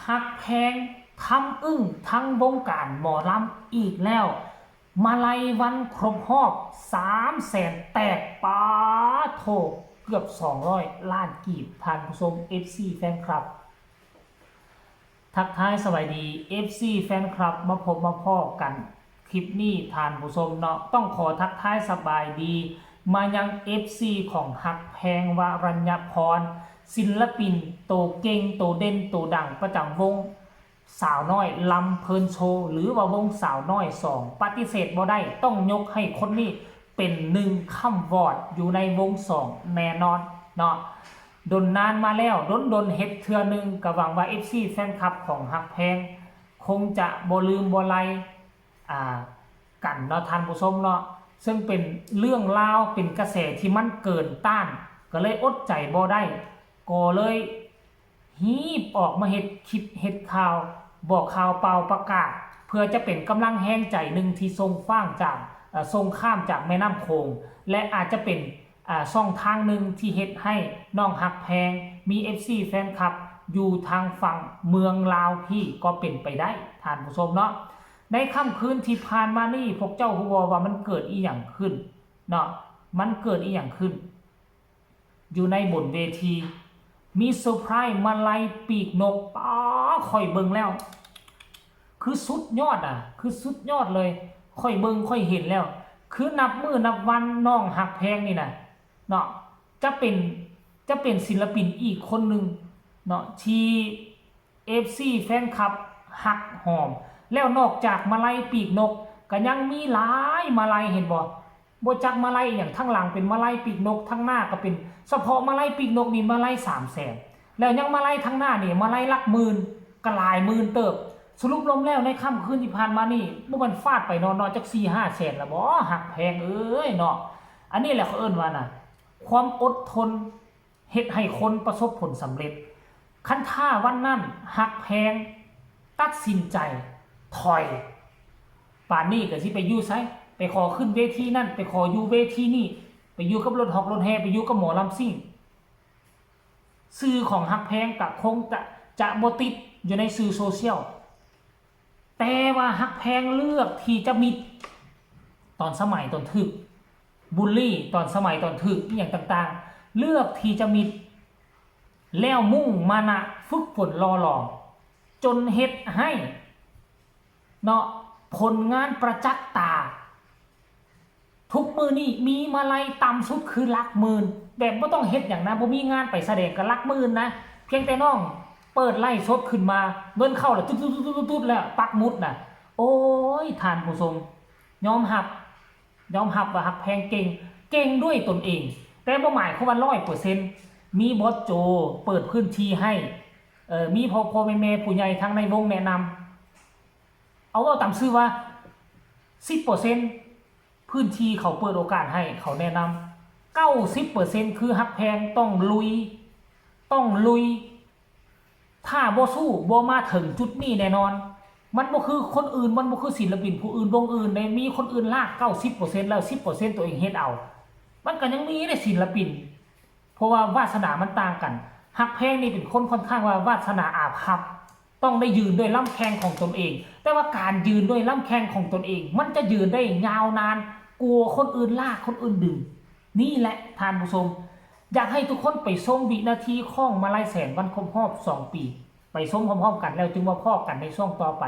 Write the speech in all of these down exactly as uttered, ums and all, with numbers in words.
ฮักแพงทำอึ้งทั้งวงการหมอลำอีกแล้ว มาลัยวันครบฮอบสามแสนแตก ป๊าโถ เกือบสองร้อยล้านกีบ ท่านผู้ชม เอฟซี แฟนคลับ ทักทายสบายดี เอฟซี แฟนคลับ มาพบมาพ้อกัน คลิปนี้ท่านผู้ชมเนาะ ต้องขอทักทายสบายดี มายัง เอฟซี ของฮักแพง วรัญญพร ศิลปินโตเก่ง โตเด่น โตดังประจำวงสาวน้อยลำเพลินโชว์ หรือว่าวงสาวน้อยสอง ปฏิเสธบ่ได้ ต้องยกให้คนนี้เป็นหนึ่งคำวอดอยู่ในวงสองแน่นอนเนาะ ดนนานมาแล้ว ดนดนเฮ็ดเทื่อหนึ่ง ก็หวังว่า เอฟซี แฟนคลับของฮักแพง คงจะบ่ลืมบ่ไล อ่า กันเนาะท่านผู้ชมเนาะ ซึ่งเป็นเรื่องราว เป็นกระแสที่มันเกินต้าน ก็เลยอดใจบ่ได้ ก็เลยฮีบออกมาเฮ็ดคลิปเฮ็ดข่าว บอกข่าวเป่าประกาศ เพื่อจะเป็นกำลังแฮงใจหนึ่งที่ส่งฟ้างจาก เอ่อ ส่งข้ามจากแม่น้ำโขง และอาจจะเป็น อ่า ช่องทางหนึ่งที่เฮ็ดให้น้องฮักแพง มี เอฟซี แฟนคลับ อยู่ทางฝั่งเมืองลาวพี่ก็เป็นไปได้ ท่านผู้ชมเนาะ ในค่ำคืนที่ผ่านมานี่ พวกเจ้าฮู้บ่ว่ามันเกิดอีหยังขึ้นเนาะ มันเกิดอีหยังขึ้น อยู่ในบนเวที มีเซอร์ไพรส์มาลัยปีกนก ป๊า ข่อยเบิ่งแล้ว คือสุดยอดอ่ะ คือสุดยอดเลย ข่อยเบิ่งข่อยเห็นแล้ว คือนับมื้อนับวันน้องฮักแพงนี่นะเนาะ จะเป็น จะเป็นศิลปินอีกคนหนึ่งเนาะ ที่ เอฟซี แฟนคลับฮักหอม แล้วนอกจากมาลัยปีกนก ก็ยังมีหลายมาลัย เห็นบ่ บ่จักมาลัยอหย่าง ทั้งหลังเป็นมาลัยปีกนก ทั้งหน้าก็เป็น เฉพาะมาลัยปีกนกนี่มาลัยสามแสน แล้วยังมาลัยทั้งหน้านี่มาลัยหลักหมื่น ก็หลายหมื่นเติบ สรุปรวมแล้วในค่ำคืนที่ผ่านมานี่ บ่แม่นฟาดไปเนาะ เนาะ จักสี่ห้าแสนละบ่ ฮักแพงเอ้ยเนาะ อันนี้แหละเขาเอิ้นว่าน่ะ ความอดทน เฮ็ดให้คนประสบผลสำเร็จ คันถ้าวันนั้นฮักแพงตัดสินใจถอย ป่านนี้ก็สิไปอยู่ไส ไปขอขึ้นเวทีนั่น ไปขออยู่เวทีนี่ ไปอยู่กับรถฮอกรถแห่ ไปอยู่กับหมอลำซิ่ง ชื่อของฮักแพงก็คงจะ จะบ่ติดอยู่ในสื่อโซเชียล แต่ว่าฮักแพงเลือกที่จะมิด ตอนสมัยตอนถืกบูลลี่ ตอนสมัยตอนถืกอหย่างต่างๆ เลือกที่จะมิด แล้วมุ่งมานะฝึกฝนหล่อหลอม จนเฮ็ดให้ เนาะ ผลงานประจักษ์ตา ทุกมื้อนี้มีมาลัยต่ำสุดคือหลักหมื่น แบบบ่ต้องเฮ็ดหยังนะ บ่มีงานไปแสดงก็หลักหมื่นนะ เพียงแต่น้องเปิดไลฟ์สดขึ้นมา เงินเข้าแล้วตุ๊ดๆๆๆๆ แล้วปักหมุดนะ โอ้ย ท่านผู้ชม ยอมรับ ยอมรับว่าฮักแพงเก่ง เก่งด้วยตนเอง แต่บ่หมายความว่าร้อยเปอร์เซ็นต์ มีบอสโจเปิดพื้นที่ให้ เอ่อ มีพ่อๆแม่ๆผู้ใหญ่ทางในวงแนะนำ เอาเว้าตามซื่อว่า สิบเปอร์เซ็นต์ พื้นที่เขาเปิดโอกาสให้ เขาแนะนำ เก้าสิบเปอร์เซ็นต์ คือฮักแพงต้องลุย ต้องลุย ถ้าบ่สู้บ่มาถึงจุดนี้แน่นอน มันบ่คือคนอื่น มันบ่คือศิลปินผู้อื่นวงอื่นเด้ มีคนอื่นลาก เก้าสิบเปอร์เซ็นต์ แล้ว สิบเปอร์เซ็นต์ ตัวเองเฮ็ดเอา มันก็ยังมีเด้ศิลปิน เพราะว่าวาสนามันต่างกัน ฮักแพงนี่เป็นคนค่อนข้างว่าวาสนาอาภัพ ต้องได้ยืนด้วยลำแข้งของตนเอง แต่ว่าการยืนด้วยลำแข้งของตนเอง มันจะยืนได้ยาวนานกว่าคนอื่นลากคนอื่นดึง นี่แหละท่านผู้ชม อยากให้ทุกคนไปชมวินาทีของมาลัยแสนวันครบฮอบสองปี ไปชมพร้อมๆกัน แล้วจึงมาพ้อกันในช่วงต่อไป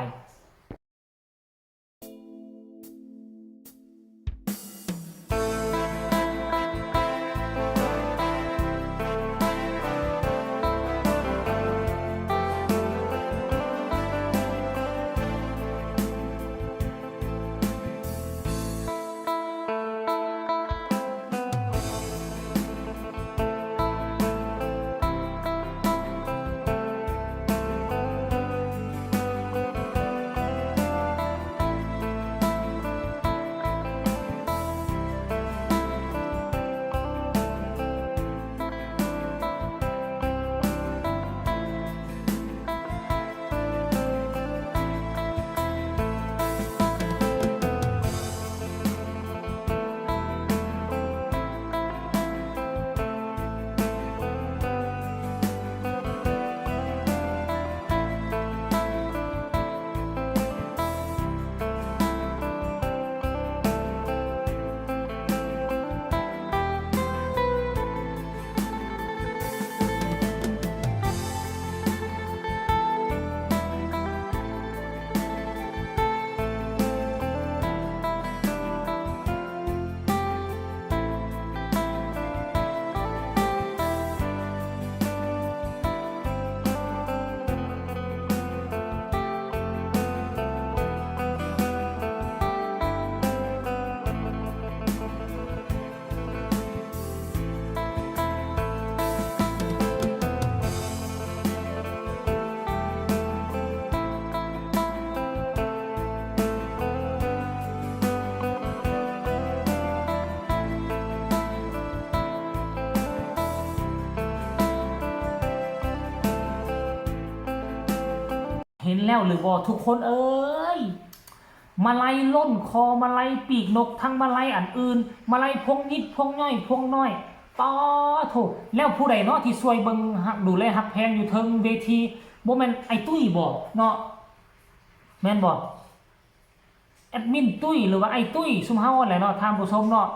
เห็นแล้วหรือบ่ทุกคนเอ้ย มาลัยล้นคอ มาลัยปีกนก ทั้งมาลัยอันอื่น มาลัยพวงยิบ พวงย่อย พวงน้อย ป๊าโถ แล้วผู้ใดเนาะที่ช่วยเบิ่งฮัก ดูแลฮักแพงอยู่เทิงเวที บ่แม่นไอ้ตุ้ยบ่เนาะ แม่นบ่ แอดมินตุ้ยหรือว่าไอ้ตุ้ย ซุมเฮานั่นแหละเนาะ ท่านผู้ชมเนาะ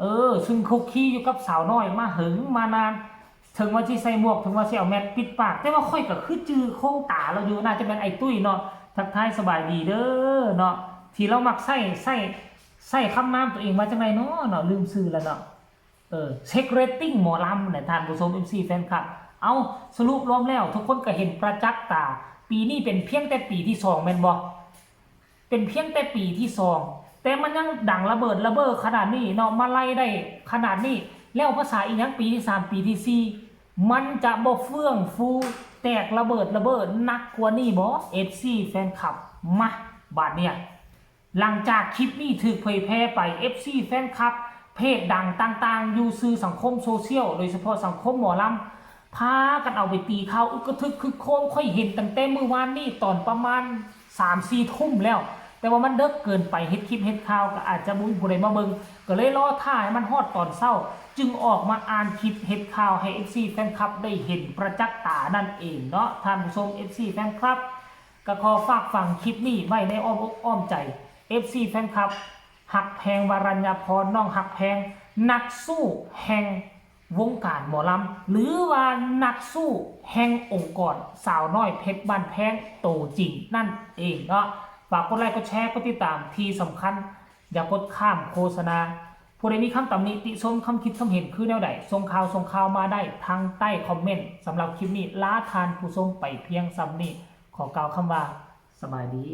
เออ ซึ่งคุกคีอยู่กับสาวน้อยมาเหิงมานาน ถึงว่าสิใส่หมวก ถึงว่าสิเอาแมสปิดปาก แต่ว่าข้อยก็คือจื่อโครงตาลาวอยู่ น่าจะเป็นไอ้ตุ้ยเนาะ ทักทายสบายดีเด้อเนาะ ที่ลาวมักใส่ ใส่ ใส่คำนามตัวเองว่าจั่งใดเนาะ เนาะ ลืมชื่อแล้วเนาะ เออ เช็คเรตติ้งหมอลำเนี่ย ท่านผู้ชม เอฟซี แฟนคลับ เอา สรุปรวมแล้ว ทุกคนก็เห็นประจักษ์ตา ปีนี้เป็นเพียงแต่ปีที่สองแม่นบ่ เป็นเพียงแต่ปีที่สอง แต่มันยังดังระเบิดระเบ้อขนาดนี้เนาะ มาลัยได้ขนาดนี้ แล้วภาษาอีหยังปีที่สาม ปีที่สี่ มันจะบ่เฟื่องฟูแตกระเบิดระเบ้อหนักกว่านี้บ่ เอฟซี แฟนคลับ มา บาดเนี่ย หลังจากคลิปนี้ถูกเผยแพร่ไป เอฟซี แฟนคลับ เพจดังต่างๆ อยู่สื่อสังคมโซเชียล โดยเฉพาะสังคมหมอลำ พากันเอาไปตีข่าวอึกกระทึกครึกโครม ข้อยเห็นตั้งแต่มื้อวานนี้ตอนประมาณสามสี่ทุ่มแล้ว แต่ว่ามันเดิกเกินไป เฮ็ดคลิปเฮ็ดข่าวก็อาจจะบ่มีผู้ใดมาเบิ่ง ก็เลยรอท่าให้มันฮอดตอนเช้า จึงออกมาอ่านคลิปเฮ็ดข่าวให้ เอฟซี แฟนคลับได้เห็นประจักษ์ตานั่นเองเนาะ ท่านผู้ชม เอฟซี แฟนคลับ ก็ขอฝากฝังคลิปนี้ไว้ในอ้อมอกอ้อมใจ เอฟซี แฟนคลับ ฮักแพง วรัญญาพร น้องฮักแพง นักสู้แห่งวงการหมอลำ หรือว่านักสู้แห่งองค์กรสาวน้อยเพชรบ้านแพงโตจริงนั่นเองเนาะ ฝากกดไลค์กดแชร์กดติดตาม ที่สำคัญ อย่ากดข้ามโฆษณา ผู้ใดมีคำตำหนิติชม คำคิดคำเห็นคือแนวใด ส่งข่าวส่งข่าวมาได้ทางใต้คอมเมนต์ สำหรับคลิปนี้ลาท่านผู้ชมไปเพียงส่ำนี้ ขอกล่าวคำว่า สบายดี